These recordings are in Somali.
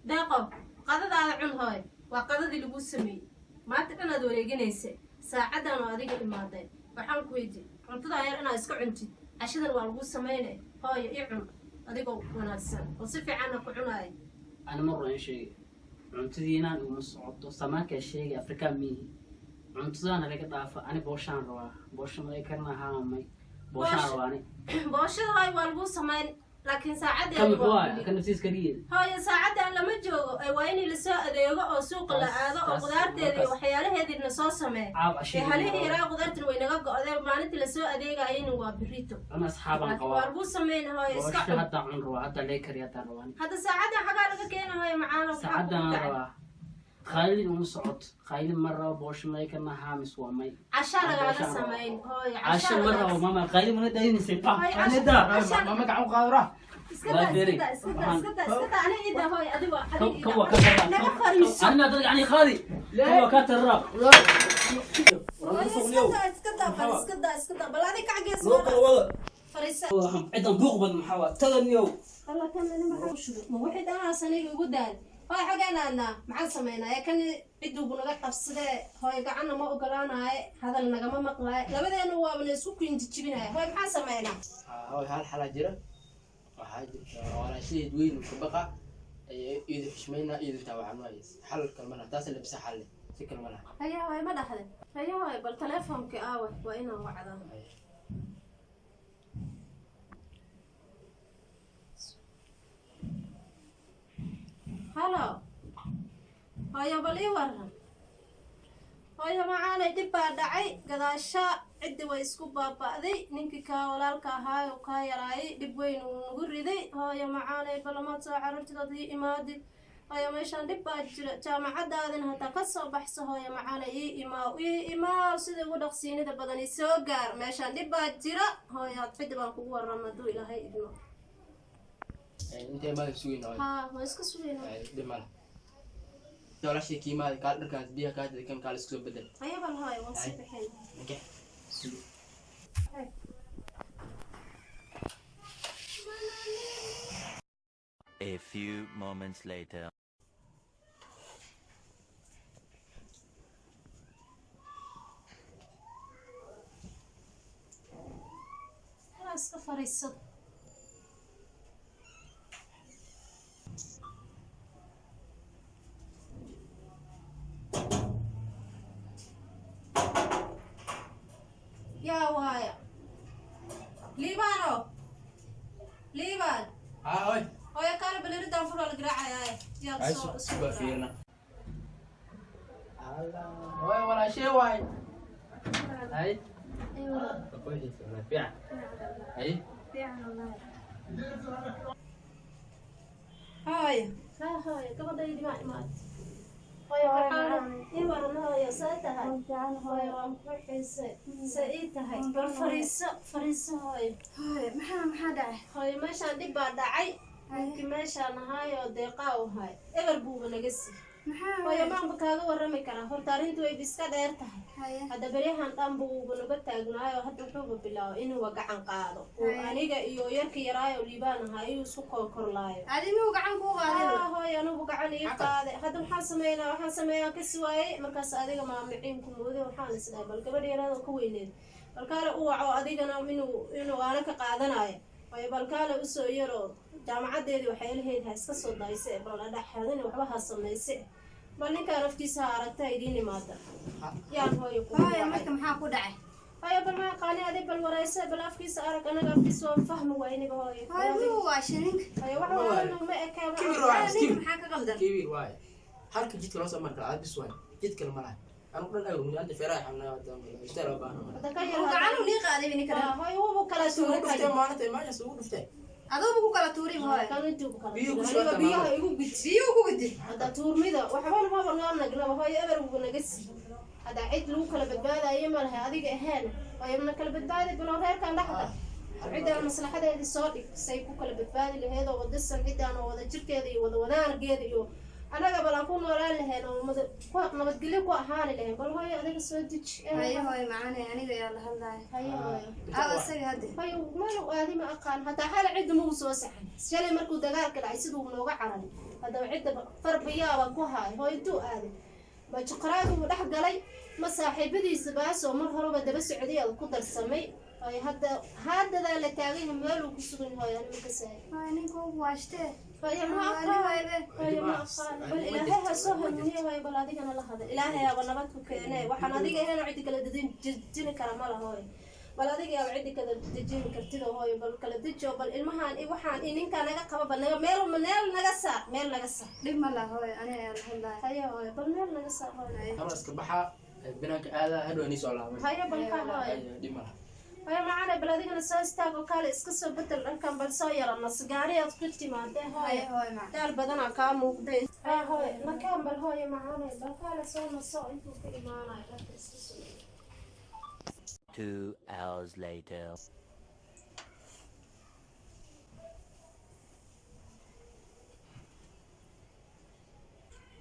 Deeqo, qadadaada cun hooy. Waa qadadii lagu sameeyey. Maanta dhan aad wareeginaysa, saacaddan oo adiga imaadeen. Waxaan ku weydiiyey cuntadaa yar inaad iska cuntid, cashadan waa lagu sameynay. Hooyo, i cun adigoo wanaagsan oo si fiicanna ku cunaaya. Ana mar in sheegay, cuntadiinaan uma socoto. Samaankaa sheegay, Afrikaan miihi. Cuntadaana laga dhaafa. Ani booshaan rabaa. Boosha ma karna haamay? Booshaan rabaa ani. Booshada hooy waa lagu sameyn, laakiin ka saacadeedi muxuu waa waaya weli. Ka naftiis kariye. Hooyo, saacaddan lama joogo ee waa in lasoo adeego oo suuqa la aado oo qudaarteeda iyo waxyaalaheediina soo sameey. Caaw Ee cashiir. Halihii yaraa qudaartan way naga go'deen. Maalintii lasoo adeegayayna waa birito. Ana asxaabaan Laakiin waa qabaa. lagu sameyn hooyo, iska Boosha cun. Haddaa cun rabaa, haddaa lee kariya, haddaan rabaa ani. Hadda saacaddan xagaa laga keena hooyo macaano? Maxaa kugu Saacaddan dhacay? rabaa. Qaylin uma socoto, qaylin ma rabo. Boosha may karna haamis waa may? Cashaa lagaaga Booshaan rabaa. samayn hooyo. Casho ma rabo mama, qaylin mana daynaysa. Hooyo, Mama, gacan u qaado ra. Iska daa, iska daa, iska daa, iska daa, iska daa. Aniga ida hooyo, adigo adiga Kan ida. waa ka taraa. Naga fariiso. Anina dad gacani qaadi, kan waa ka taraa. Hooyo, iska daa, iska daa, bal iska daa, iska daa, bal adiga kacgees. Loo kala wada. Fariisa. Cidan buuq badan maxaa waa taganiyow? Alla, kan nani maxaa u shubay? Ma wixii dhanaas aniga igu daal. Hooyo, xageen aadnaa? Maxaan samaynaa? Ee kan ciduubu naga qabsadee hooyo, gacanna ma ogolaanaaye, hadal nagama maqlaaye, labadeena waabana isku kinjijibinaya. Hooyo, maxaan samaynaa? Hooy, hal xalaa jira. Waxaa jirta walaashadeed weyn ka baqa iyadu xushmayna, iyadu taawacanayas. Xal kale ma laha, taas labisa xalle, si kale ma laha. Haya hooyo, ma dhaxde? Haya hooyo, bal teleefoonkii aawe? Waa inaan wacdaa. Halo hooyo, bal ii waran hooyo macaanay. Dhib baa dhacay gadaasha, ciddi way isku baaba'day. Ninkii kaa walaalka ahaay oo kaa yaraayay dhib weyn uu nagu riday. Hooyo macaanay, balamaad soo carartidood ii imaadid. Hooyo, meeshaan dhib baa jira, jaamacadaadina hataa ka soo baxso. Hooyo macaanay, ii imaaw, ii imaaw, sida ugu dhaqsiinida badan ii soo gaar. Meeshaan dhib baa jira hooyo, ciddi baan kugu warrama hadduu Ilaahay idmo. Intee maada sugayna hooy? Haa, waa iska sugaynaa. Dhib ma laha. Walaashay kiimaada kaal, dharkaas biyaha kaa jira, kan kaal isku soo bedel. Haya bal hooyo, waan sii bixin. Ninke. A few moments later. Halaa iska fariisad. Yaa waaya? Liibaano, Liibaan. Haa hooy. Hooyo kaale, baliridan furoo la garaacayaaye. Yaa soo soo Waa fiirna. Hooy, walaashay waay. Hay. Fiican. Hay. Hooyo, haa hooyo, gabadhaydi maa imaad. Hooyo maxaa ii waran hooyo? See tahay hooyo? Waan ku xiisay. See ii tahay? Bal fariiso, fariiso hooyo. Hooyo, maxaa dhacay? Hooyo, meeshaan dhib baa dhacay. Ninkii meeshaan ahaayoo deeqaa u ahay eber buuba naga sii. Maxaa? Hooyo, maanba kaaga warrami karaa horta, arrintu way iska dheer tahay. Haye. Hadda beryahan dhan buuba naga taagnaayo. Hadda wuxuuba bilaabay inuu gacan qaado oo aniga iyo yarka yaraayo Liibaan ahaa ayuu isku koorkorlaayo. Adi miyuu gacan kuu qaaday? Aa hooyo, anigu gacan ii qaaday. Hadda maxaan sameynaa? Waxaan sameeyaa kasi waayey. Markaas adiga maamiciinku mooday, waxaan isdhahay bal gabadh yaraadoo ka weyneed balkaale u waco, adigana inuu aana ka qaadanayo. Waayo, balkaale usoo yaroo jaamacadeedii waxyaalaheedi ha iska soo dayse, bal dhexadin waxba ha samayse, bal ninkaan afkiisa ha aragta idiin imaada yaan hooyo kugu Hooyo, wacay. Marka maxaa ku dhacay? Hooyo, bal ma aqaani, adi bal warayse, bal afkiisa arag. Anaga afkiisa waan fahmi wayniba hooyo. Hooyo, miyuu waashay ninka? Hooyo, wax walba ma ekaa. Kibir waay. Hooyo, ninka maxaa ka qaldan? Kibir waay. Halka jidka loo soo mari karo aad bis waay. Jid kale ma laha. Anigu dhan ayuu anta feeraha xamnaa istaa loo baahna. Hadda ka Uu gacan uu nii qaaday ninka dhan. Hooyo, wubu kala Ugu tuuray. dhuftay maalinta meeshaas ugu dhuftay. Aduuba ku kala tuurin hooyo. Kan intuu kala Biyo ku tuuray. shubata Aniga biyaha maamo. igu gud. Biyuu ku gudi. Hadda tuurmida waxbana maba noo nagnaba hooyo, eber wuba naga sii. Hadda cid lagu kala badbaadayo ma laha adiga ahayn. Hooyo, mana kala badbaadi bilo reerkan dhexda. Ciddaan maslaxadeedii soo dhig, say ku kala badbaadi laheyd oo wadasan ciddaan oo wada jirkeeda iyo wada wadaangeeda iyo anaga bal aan ku noolaan lahayn oo ku nabadgelyo ku ahaani lahayn. Bal hooyo, adiga soo deji. Haye hooyo macaane, aniga yaa la hadlaaya. Haye hooyo. Aaw isaga hadda? Hooyo, meel u aadi ma aqaan. Hataa xala cidda mau soo saxan. Shalay markuu dagaalka dhacay siduu nooga cararay. Haddaba cidda farbayaaba ku haay. Hooyo, intuu aaday ma juqraabi buu dhex galay, ma saaxiibadiisa baasoo mar horeba daba socday aad ku darsamay? Hooyo, hadda haadadaa la taagan yahay, meel uu ku sugan yahay, hooyo, anima kasahay. Hooyo, ninka u waashtee. Hooyo, ma aqaan. Hooyo, ma aqaan. Bal Ilaahay ha soo hanuuniye. Hooyo, bal adigana la hadal. Ilaahay aba nabad ku keene. Waxaan adiga inaan cidi kala dejini kara ma laha. Hooyo, bal adiga aba cidi kala dejini kartida. Hooyo, bal kala dejo, bal ilmahaan i waxaan i ninkaa naga qaba, bal naga meel meel naga saar, meel naga saar. Dhib ma laha hooyo, aniga ayaa la hadlaaya. Haye hooyo, bal meel naga saar, hooyo. Ama iska baxaa, banaanka aadaa, hadhow nii soo laabay. Haye, bal ka hooyo. Haye, dhib ma laha. Hooyo macane, bal adigana soo istaag oo kaale iska soo bedel dhankan, bal soo yara nas gaariyaad ku timaadee. Haye. Hooyo. Hooyo macaan. Daal badanaa kaa muuqday. Haye hooyo, makaan bal. Hooyo macane, bal kaale soo naso intuu ka imaanayo, dharka iska soo. 2 hours later.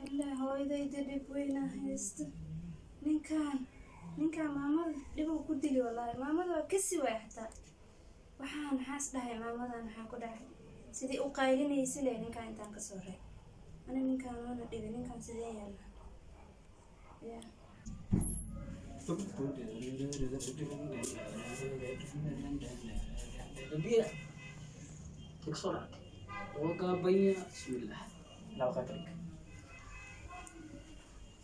Wallahi hooyadayda dhib weynaa haysta. Ninkaan maamada dhibuu ku dili. Wallaahi maamada waa kasi waay xataa. Waxaan maxaas dhahay maamadan? Maxaa ku dhacay? Sidii u qaylinaysa le ninkaan intaan kasoo ray. Ani ninkaan waana dhibi. Ninkaan sidee yeelnaa ya? Biya. Soo dhacday. Waa gaabanya. Bismillah. Laba qayb dhig.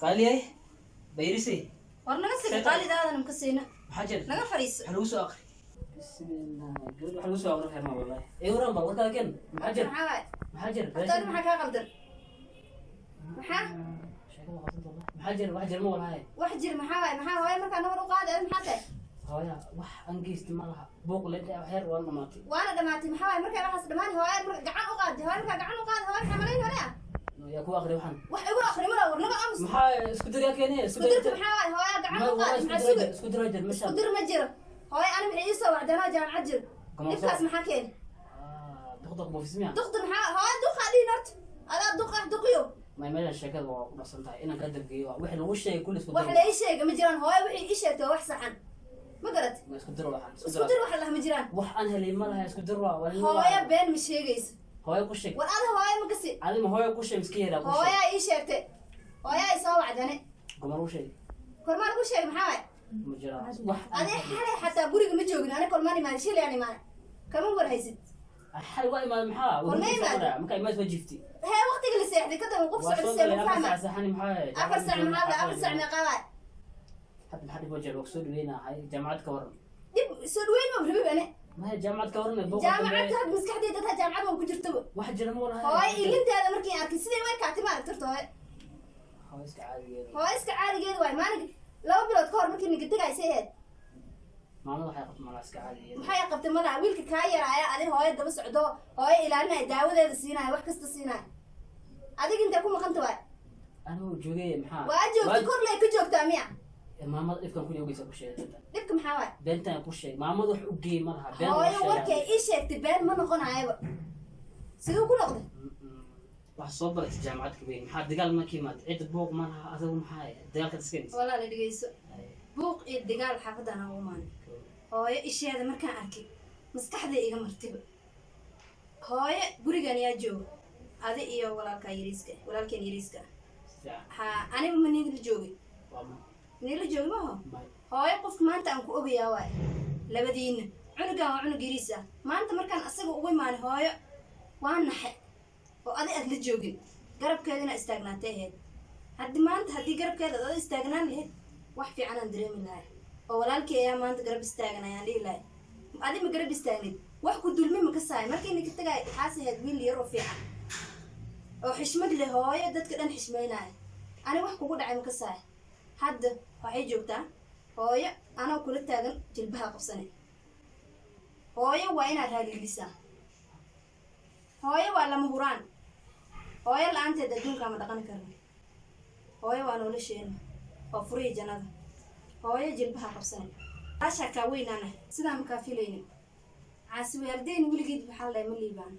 Qaaliyay. Bayrisay. War naga sii qaalidaadana maka siina. Maxaa jira? Naga fadhiiso. Waxa lagu soo aqri. Bismillah. Gabadh waxa lagu soo aqri xirma wallahi. Ee waran bal warkaa keen. Maxaa jira? Maxaa waay? Maxaa jira? Hortaada maxaa kaa qaldan? Maxaa? Sheekada qaldan wallahi. Maxaa jira? Wax jira ma wallahi. Wax jir maxaa waay? Maxaa hooyo markaa nabar u qaaday? Adi maxaa tahay? Hooya, wax aan geysti ma laha. Buuq le wax yar waan dhamaatay. Waana dhamaatay. Maxaa waay markay waxaas dhamaan? Hooyo marka gacan u qaaday, hooyo markaa gacan u qaaday, hooyo maxaa malayn hore ah? Yaa ku aqri waxan? Wax igu aqri ma laha. War naga aamus. Maxaa isku dir yaa keenay? Isku dirka maxaa waay? Hooyo gacan u qaaday, maxaa sugi? Isku dir jir Isku dir ma jiro hooyo. Ani maxay ii soo wacdanoo jaamacad jiro? Dhibkaas maxaa keeni? Duqduq buufismiya. Duqda maxaa hooyo? Duqaa dhihin horta. Adaa duq ah, duqiyo. Ma meeshan sheekada waa ku dhaqsan tahay inaan kaa dabgeeyo wixii lagu sheegay kulli isku Wax dir. la ii sheega ma jiraan hooyo. Wixii ii sheegtay waa wax saxan, ma garat? Ma isku dir waxaan. Isku dir wax lah ma jiraan. Wax aan helay ma laha, isku dir waa. Hooyo been ma sheegayso. Hooyo ku sheeg. War ada hooyo ma kasi. Adi ma hooyo ku sheeg miska yaraa ku sheeg? Hooyaa ii sheegtay, hooyaa ii soo wacdane. Gomar u sheeg. Kormaa lagu sheegay? Maxaa waay? Ma jiraan wax. Adi xalay xataa guriga ma joogin. Ani kormaan imaan, shilay aan imaan, kama war haysid. Xal waa imaad maxaa? War ma imaad? Markaa imaad waa jifti. Hee, waqtiga la seexday kadaba qof Waa socda soo see galay ma 4 fahma? saac saxani maxaa? 4 saac maxaa la? 4 saac meeqaa waay? Hadda maxaa dhib wajah? Waa soo dhaweynahay. Jaamacad ka waran? Dhib soo dhaweyn ma rabib ane. Maya, jaamacad ka waran buuqa? Jaamacadda hadda maskaxdeyda taa jaamacad waan ku jirtaba. Wax jira ma walaha. Hooyo ilinteeda markii arkay sidee way kaatay ma aragti horta hooyo. Hooyo iska caadigeeda. Hooyo iska caadigeeda waay. Maalin 2 bilood ka hor markii ninka tegaysay ahayd. Maamada waxay qabta malaha, iska caadigeeda. Maxay qabtay malaha? Wiilka kaa yaraaya adi hooyo daba socdo, hooyo ilaalinaya, daawadeeda siinaya, wax kasta siinaya. Adiga intee ku maqanta waay? Anigu joogay maxaa? Waa joogta, kor lay ka joogtaa miya? Maamada dhibkan ku ogeysa ku sheegay. Dhibka maxaa waay? Beentan ku sheeg. Maamada wax u geey ma laha been. Hooyo warkay ii sheegtay been ma noqonayaba. Siduu ku noqday? Wax soo baratay jaamacad ka weyn. Maxaa dagaal ma ka imaad? Cidda buuq ma laha. Adigu maxaa dagaalka iska? Walaala dhegeyso, buuq iyo dagaal xaafadan aan u imaanin. Hooyo isheeda markaan arkay maskaxday iga martiba. Hooyo, gurigan yaa jooga? Adi iyo walaalkaa yariiska ah, walaalkeen yariiska ah. Ha, aniga ma niila joogay? Niila joogi maho. Hooyo, qofka maanta aan ku ogayaa waay labadiina. Cunugan waa cunug yariis ah. Maanta markaan asaga ugu imaanay hooyo waa naxe oo adi aad la joogin, garabkeedina istaagnaatay ahayd. Haddi maanta haddii garabkeeda aad ada istaagnaan lahayd, wax fiican aan dareemi lahay oo walaalkii ayaa maanta garab istaagan ayaan dhihi lahay. Adi ma garab istaagnid, wax ku dulmi ma kasaay. Markii ninka tagay waxaas ahayd wiil yar oo fiican oo xishmad leh, hooyo dadka dhan xishmaynaya. Ani wax kugu dhacay ma kasaay. Hadda waxay joogtaa hooyo anoo kula taagan jilbaha qabsane. Hooyo waa inaad raaligelisaa. Hooyo waa lama huraan. Hooyo la-aanteed adduunkaa ma dhaqan karno. Hooyo waa nolosheena, waa furihii jannada. Hooyo jilbaha qabsane. Aashaa kaa weynaana sidaa makaa filaynin. Caasi waalideyn weligeed waxaa la ma liibaan.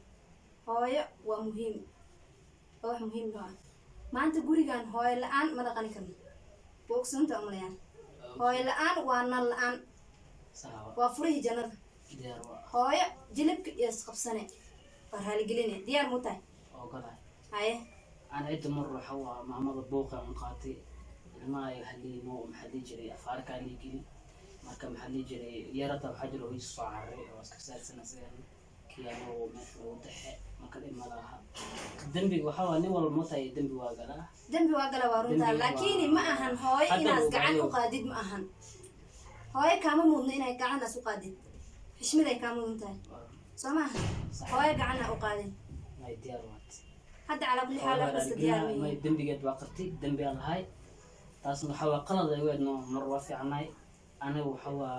Hooyo waa muhiim, waa wax muhiim noo ah. Maanta gurigan hooyo la-aan ma dhaqani karno. Waa ogsoonta umalayaan, hooyo la-aan waa nal la-aan. Waa furihii jannada. Hooyo jilibka iyo isqabsane, waa raaligeline. Diyaar muu tahay? Ogolahay. Haye. Aan cidda mar waxa waa maamada buuqa aan qaatay ilmaha ay haliino, maxaa dhihi jiray, afaarkaa lii geli. Marka maxaa dhihi jiray, yarata waxaa jira oo soo cararay oo iska saarsan asigan kiyaano meesha lagu daxe. Marka dhib ma laha, dembiga waxaa waa nin walba matahay, dembi waa galaa. Dembi waa gala, waa runtaa. Dembi waa- Laakiin ma ahan hooyo Hadda inaad wuu gacan gaayo. u qaadid. Ma ahan, hooyo kaama mudno inay gacanaas u qaadid. Xishmaday kaa mudan tahay, soo ma aha? Sax. Hooyo gacana u qaadin. May, diyaar waat. Hadda calaa kulli xaal wax kasta diyaar may weeye. Dembigeed waa qartay, dembi aan lahay, taasna waxaa waa qalad ay weedno. Mar waa fiicnay, aniga waxa waa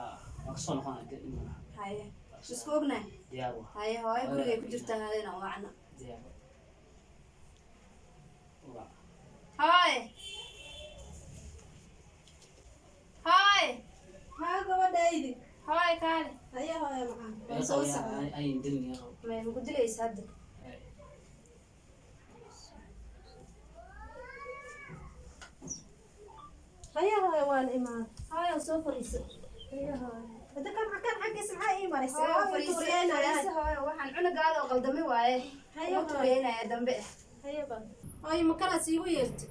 kasoo noqonaya, dhib ma laha. Haye, isku ognahay. Diyaar waa. Haye, hooyo gurigay ku jirtaa, hadayna wacno. Diyaar waa. Hooye, hooye. Haa, gabadhaydi. Hooye, kaale. Haya hooyo macaan, waan soo socdaa. Ayin dilni qabo. May, maku dilaysa hadda. Haya hooyo, waan imaan. Hooyo, soo fariiso. Haya hooyo, hada kan kan xaggiisa maxaa ii marisay? Hooyo. Waa Fariiso. tuuriyeynayaa. Fariiso hooyo, waxaan cunugaada oo qaldamay waaye. Haye. Uma Hooyo. tuuriyeynaya dambe. Haya ba hooyo, ma kanaas iigu yeertay?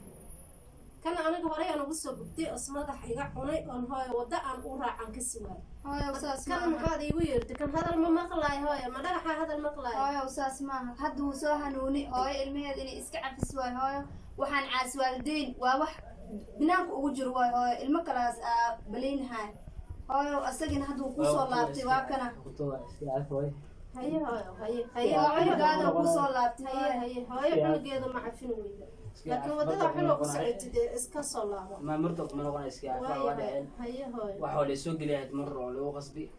Kan aniga horey aan ugu soo gubtay os madaxa iga cunay oon hooyo waddo aan u raacan ka siwaay. Hooyo, saas Kan maaha. maxaad iigu yeertay? Kan hadal ma maqlaayo hooyo, ma dhagaxa hadal maqlaayo? Hooyo, saas maaha. Hadda wuu soo hanuuni. Hooyo ilmaheeda inay iska cafis waay. Hooyo, waxaan caas waalideyn waa wax binaanka ugu jiro waay. Hooyo, ilmo kalaas aa balaynahay. Hooyo, asagina hadda wuu kusoo laabtay, waa kana. Haye hooyo, haye haye. Waa cunugaada kusoo laabtay. Haye. Hooyo. Haye hooyo, cunugeeda ma cafin weyda, laakiin waddada xun oo ku socotid ee iska soo laabo. Ma marta kuma noqonaya, iska caafimaad waa dhaceen. Haye hooyo. Waxa la soo geliyaa mar oo lagu qasbi,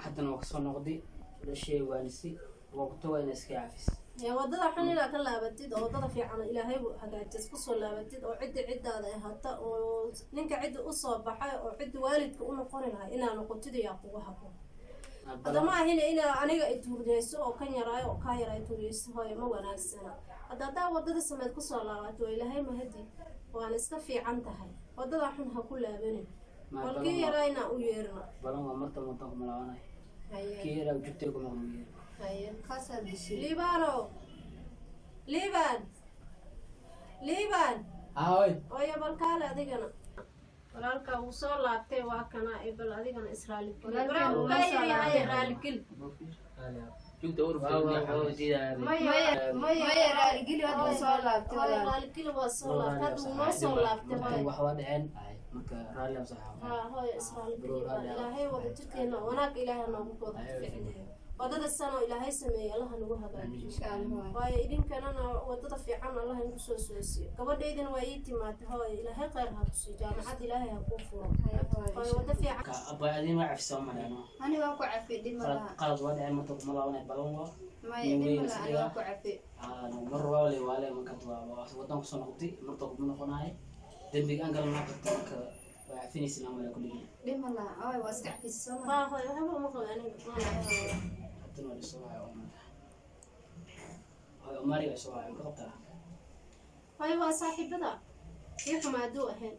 haddana waa kasoo noqday dhashay, waanisi waa ku tagaa ina iska caafis. Ee waddada xun inaad ka laabatid oo waddada fiican ilaahay hagaajis kusoo laabatid oo cidda ciddaada ahata oo ninka cidda usoo baxay oo cidda waalidka u noqoni lahay inaa noqotid ayaa kugu haboon. Hadda ma ahina inaa aniga ituuriyeyso oo kan yaraayo oo kaa yaraa ituuriyeyso, hooyo, ma wanaagsana. Hadda haddaa waddada sameed kusoo laabato, waa ilaahay mahadi, waana iska fiican tahay. Waddada xun ha ku laabanin, bal kii yaraa inaa u yeerno. Balan waa marta wadan kuma laabanay. Haye. Kii yaraa jugtay kuma yeer. Haye. Kaasaa dishay. Liibaano, Liibaan, Liibaan. Haa. Hooyo, bal kaale adigana. Walaalkaa wuu soo laabtay, waa kana ee bal adigana israaligeli. Walaalkaa wuu soo laabtay. Raaligeli. Jugta urf. Maya, maya, raaligeli, hadda wuu soo laabtay Hooyo. Walaal. Raaligeli, waa soo laabtay, hadda wuu noo soo laabtay hooyo. Wax waa dhaceen, marka raalli aan saxaabo. Haa hooyo, israaligeli. Ilaahay wada jirkeena wanaag ilaahay noogu wada ficneeyo. Wadada sanoo ilaahay sameeyey allaha nagu hagaajiyo. Insha Allah hooyo. Waayo, idinkanana wadada fiican allaha nagu soo soosiyo. Gabadhaydina waa ii timaatay hooyo, ilaahay khayr ha kusiiyo, jaamacad ilaahay ha kuu furo. Haye hooyo. Hooyo, wada fiican. Abba, adin waa cafisa maleeno. Ani waan ku cafi, dhib ma laha. Qalad waa dhaceen, marta kuma laabanay, balan waa. Maya, dhib ma laha, ani waan ku cafi. Mar waa le waale, marka waa wadan kusoo noqotay, marta kuma noqonaay, dembiga aan galana qabta, marka waa cafinaysa male kulligii. Dhib ma laha hooyo, waa iska cafisa, soo ma? Haa hooyo, waxba uma qabo aniga. Haddana waa lasoo wacay Omar. Hooy, Omari waa soo wacay, ma ka qabtaa? Hooyo, waa saaxiibada kii xumaaduu ahayn.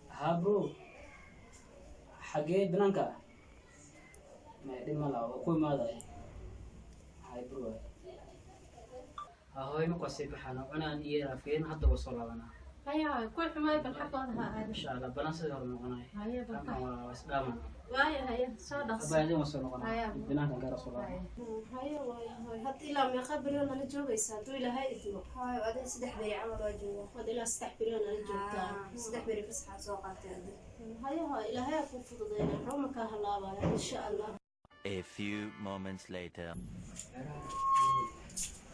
Haa bro, xagee banaanka? May, dhib ma laha, waa ku imaadaya. Hay bro. Ha hooy, marka waa sii baxaan cunaan iyo raafeen, hadda waa soo laabanaa. Haya hooyo, kuwa xumaay bal xaggooda ha aado. Insha Allah, balan sidii hore noqonaya. Haya bal. Halkan waa isdhaaman. Waayo, haya, soo dhaqso. Abba, adin waa soo noqonaya. Haya. Banaankan gaara soo laabanaya. Haya waayo hooyo, hadda ilaa meeqa berioo nala joogaysa hadduu ilaahay idmo? Hooyo, adiga 3 beri camal waa joogaa. Waad ilaa 3 berioo nala joogtaa? Haa, 3 beri fasaxaa soo qaatay hadda. Haya hooyo, ilaahay ha kuu fududeyna, waxba ma kaa halaabaya insha Allah. A few moments later.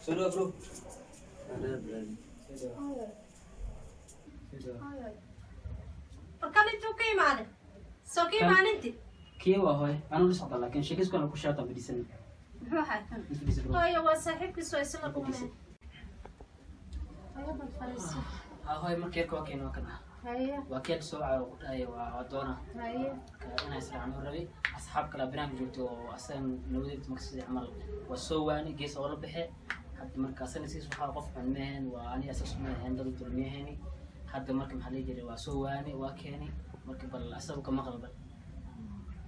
Soo dhawa bro. Hooyo, hooyo. Markan intuu ka imaaday soo ka imaaninti? Kii waa hooy, anuu la socda, laakiin sheekisku ku shaata fadhiisan. Muxuu ahaa kan? Fadhiisan bro. Hooyo, waa saaxiibkiis, waa isla dhumeen. Haya, bal fariiso. Ha hooy, marka yarka waa keen, waa kana. Haya. Waa keen soo wacay oo ku dhahay waa doona. Haya. Inaa israacno rabay, asxaab kale banaanka joogto oo asagan nabadeed, marka sidii camal waa soo waani, gees oo la baxe. Hadda marka asana siis waxaa qof xun mehen, waa ani asaga suma ahayn, dad dulmiyahayni. Hadda marka maxaa lihi jiray, waa soo waani, waa keeni, marka bal asaga ka maqal bal.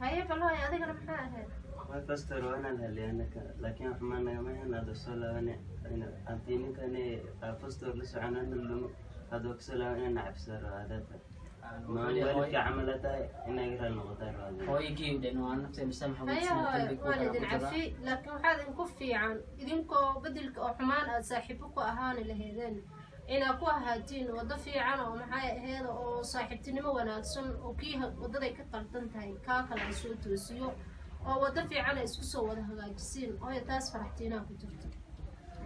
Haye, bal hooyo, adigana maxaa ahayd? Way pastor waana la hadlay anaka, laakiin xumaan nagama ahayn. Hadda soo laabane, haddii ninkani pastor la soconana lumo, hadda kasoo laaban inaan nacabsado rabaa. Haddaad tahay ma waalidka camal aad tahay, inaa iga raali noqotaa rabaa. Hooyagii dhen waa naftay masaamaxa. Haya hooyo, waan idin cafi, laakiin waxaa idinku fiican idinkoo bedelka oo xumaan aad saaxiibo ku ahaani laheedeen inaad ku ahaatiin waddo fiican oo maxay aheed oo saaxiibtinimo wanaagsan, oo kii waddaday ka qaldan tahay kaa kale ay soo toosiyo, oo waddo fiican ay isku soo wada hagaajisiin. Hooyo, taas faraxtiinaa ku jirto,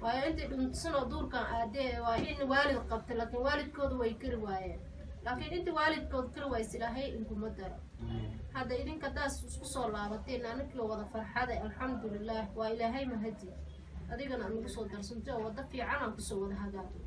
waayo intay dhunsan oo duurkan aadee waa in waalid qabta, laakiin waalidkooda way kari waayeen. Laakiin inta waalidkood kari waaysa, Ilaahay inkuma daro. Hadda idinka daas isku soo laabateen, anakii wada farxaday, alxamdulilah, waa Ilaahay mahadi. Adigana aad nagu soo darsantay oo waddo fiican aan kusoo wada hagaagno.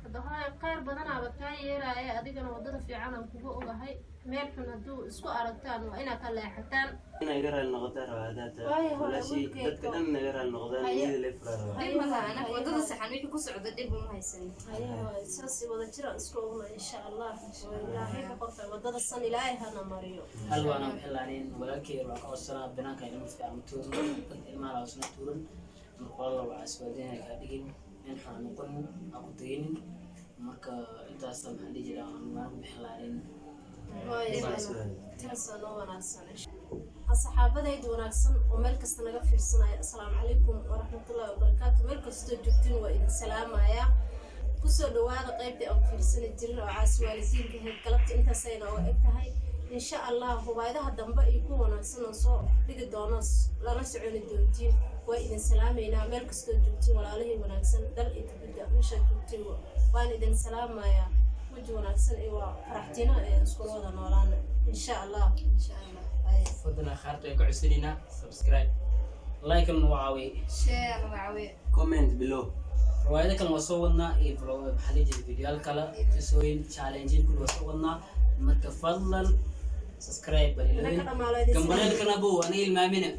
Hadda hooyo, qaar badanaaba kaa yeelaya, adigana waddada fiican aan kugu ogahay. Meel xun hadduu isku aragtaan, waa inaad ka leexataan. Inaa iga raali noqotaa rabaa haddaad tahay Waayo, hooyo, walaashii. wiilkayga. Dadka dhan naga raali noqdaan. Haye. Niyada lay furaa rabaa. Dhib ma laha, anaga wadada saxan wixii ku socda dhib uma haysanin. Haye hooyo, saas wada jira isku ogna, insha Allah. Oo Ilaahay boqorka waddada san Ilaahay hana mariyo. Hal waana bixin lahayn walaalkay waa ka codsanaa, banaanka ilma fiican ma tuurin, dad ilmaha la hoosna tuurin. Marka walaal, waa iswaadinaya, kaa dhigin nin xun ha noqonin, ha ku daynin. Marka intaas maxaa dhihi jiraa aan waan ku bixin lahayn. Hooyo, taasaa noo wanaagsan. Asxaabadayda wanaagsan oo meel kasta naga fiirsanaya, asalaamu calaykum waraxmatullahi wabarakaatu. Meel kastoo joogtiin waa idin salaamayaa. Kusoo dhawaada qaybtii aan fiirsani jirin oo caasi waalidiinka ahayd. Galabta intaasay nooga eg tahay. Insha Allah hubaayadaha dambe iyo ku wanaagsan oo soo dhigi doono lana soconi doontiin. Waa idin salaamaynaa meel kastoo joogtiin, walaalihii wanaagsan, dal iyo dibadda meeshaad joogtiin waan idin salaamayaa. Weji wanaagsan iyo waa faraxtino ee iskula wada noolaana, insha Allah, insha Allah. Haye. Fadlan akhaarta ay ka codsanaynaa subscribe. Like nagu caawiye. Share nagu caawiye. Comment below. Riwaayado kale waa soo wadnaa iyo vlog, maxaa dhihi jiray, videoyaal kale, qisooyin, challenge kulli waa soo wadnaa. Marka fadlan subscribe bal Inaka ilooyin dhamaalo idin gambaleelkana bow aniga ilmaamina.